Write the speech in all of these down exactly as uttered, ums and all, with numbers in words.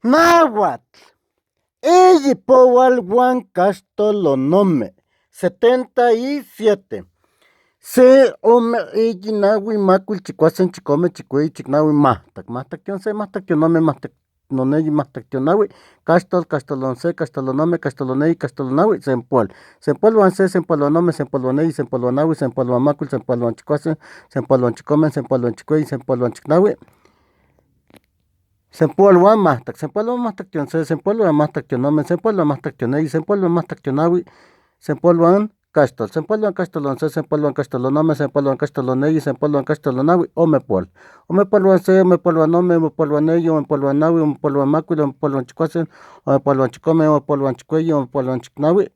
Náhuatl. Eyi powal wan kashta l'onome, setenta y siete. Se ome, eyi, nawi, makwil, chikwase, chikome, chikweyi, chiknawi, mahtak. Mahtak t'onse, mahtak t'onome, mahtak t'oneyi, mahtak t'onawi. Kashta, kashta l'onse, kashta l'onome, kashta l'oneyi, kashta l'onawi. Sempuwal. Sempuwal wan se, sempuwal wan nome, sempuwal wan eyi, sempuwal wan nawi, sempuwal wan makwil, sempuwal wan chikwase, sempuwal wan chikome, sempuwal wan chikweyi, sempuwal wan chiknawi. Sempuwal wan mahtak. Sempuwal wan mahtak t'onse, sempuwal wan mahtak t'onome, sempuwal wan mahtak t'oneyi, sempuwal wan mahtak t'onawi. Sempuwal wan kashta. Sempuwal wan kashta l'onse, sempuwal wan kashta l'onome, sempuwal wan kashta l'oneyi, sempuwal wan kashta l'onawi. Omepuwal. Omepuwal wan se, omepuwal wan nome, omepuwal wan eyi, omepuwal wan nawi, omepuwal wan makwil, omepuwal wan chikwase, omepuwal wan chikome, omepuwal wan chikweyi, omepuwal wan chiknawi.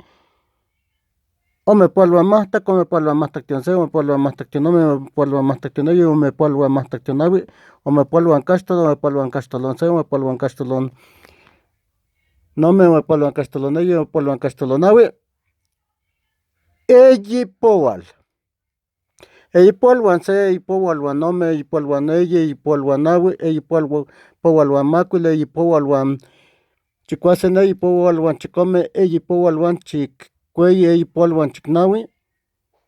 Omepuwal wan mahtak. Omepuwal wan mahtak t'onse, omepuwal wan mahtak t'onome, omepuwal wan mahtak t'oneyi, omepuwal wan mahtak t'onawi. Omepuwal wan kashta. Omepuwal wan kashta l'onse, omepuwal wan kashta l'onome, omepuwal wan kashta l'oneyi, omepuwal wan kashta l'onawi. Eyi powal. Eyi powal wan se, eyi powal wan nome, eyi powal wan eyi, eyi powal wan nawi, eyi powal wa-, powal wan makwil, eyi powal wan chikwase, eyi powal wan chikome, eyi powal wan chikweyi, eyi powal wan chiknawi.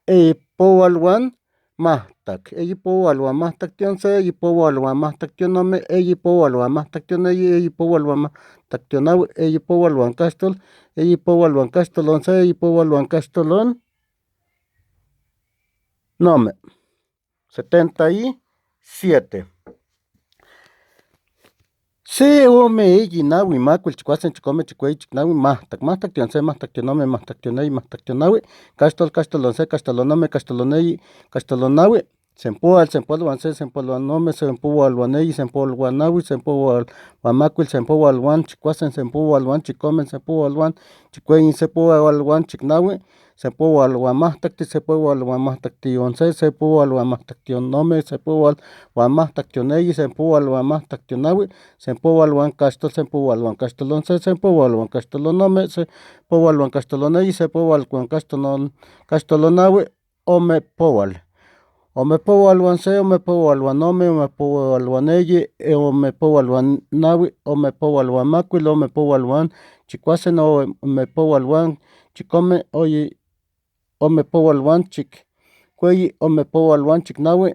Eyi powal wan mahtak. Eyi powal wan mahtak t'onse, eyi powal wan mahtak t'onome, eyi powal wan mahtak t'oneyi, eyi powal wan mahtak t'onawi. Eyi powal wan kashta. Eyi powal wan kashta l'onse, eyi powal wan kashta l'onome. Setenta y siete. Se ome, eyi, nawi, makwil, chikwase, chikome, chikweyi, chiknawi, mahtak. Mahtak t'onse, mahtak t'onome, mahtak t'oneyi, mahtak t'onawi. Kashta. Kashta l'onse, kashta l'onome, kashta l'oneyi, kashta l'onawi. Sempuwal. Sempuwal wan se, sempuwal wan nome, sempuwal wan eyi, sempuwal wan nawi, sempuwal wan makwil, sempuwal wan chikwase, sempuwal wan chikome, sempuwal wan chikweyi, sempuwal wan chiknawi. Sempuwal wan mahtak. Sempuwal wan mahtak t'onse, sempuwal wan mahtak t'onome, sempuwal wan mahtak t'oneyi, sempuwal wan mahtak t'onawi. Sempuwal wan kashta. Sempuwal wan kashta l'onse, sempuwal wan kashta l'onome, sempuwal wan kashta l'oneyi, sempuwal wan kashta l'on-, kashta l'onawi. Omepowal. Omepowal wan se, omepowal wan nome, omepowal wan eyi, e, omepowal wan nawi, omepowal wan makwil, omepowal wan chikwase, omepowal wan chikome, oyi, omepowal wan chikweyi, omepowal wan chiknawi.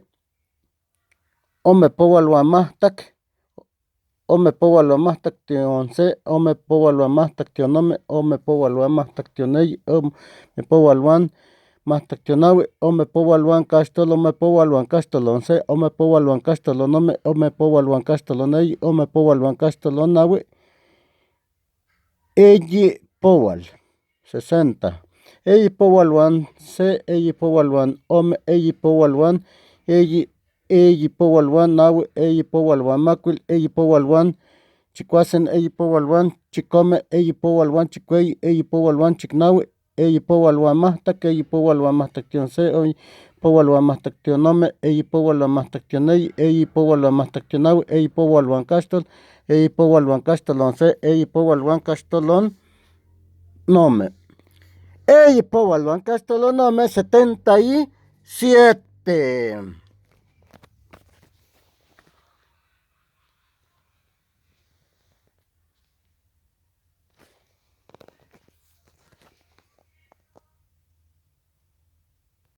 Omepowal wan mahtak. Omepowal wan mahtak t'onse, omepowal wan mahtak t'onome, omepowal wan mahtak t'oneyi, omepowal wan mahtak t'onawi. Omepowal wan kashta. Omepowal wan kashta l'onse, omepowal wan kashta l'onome, omepowal wan kashta l'oneyi, omepowal wan kashta l'onawi. Eyi powal. Sesenta. Eyi powal wan se, eyi powal wan ome, eyi powal wan eyi, eyi powal wan nawi, eyi powal wan makwil, eyi powal wan chikwase, eyi powal wan chikome, eyi powal wan chikweyi, eyi powal wan chiknawi. Eyi powal wan mahtak. Eyi powal wan mahtak t'onse, eyi powal wan mahtak t'onome, eyi powal wan mahtak t'oneyi, eyi powal wan mahtak t'onawi. Eyi powal wan kashta. Eyi powal wan kashta l'onse, eyi powal wan kashta l'onome. Eyi powal wan kashta l'onome. Setenta y siete.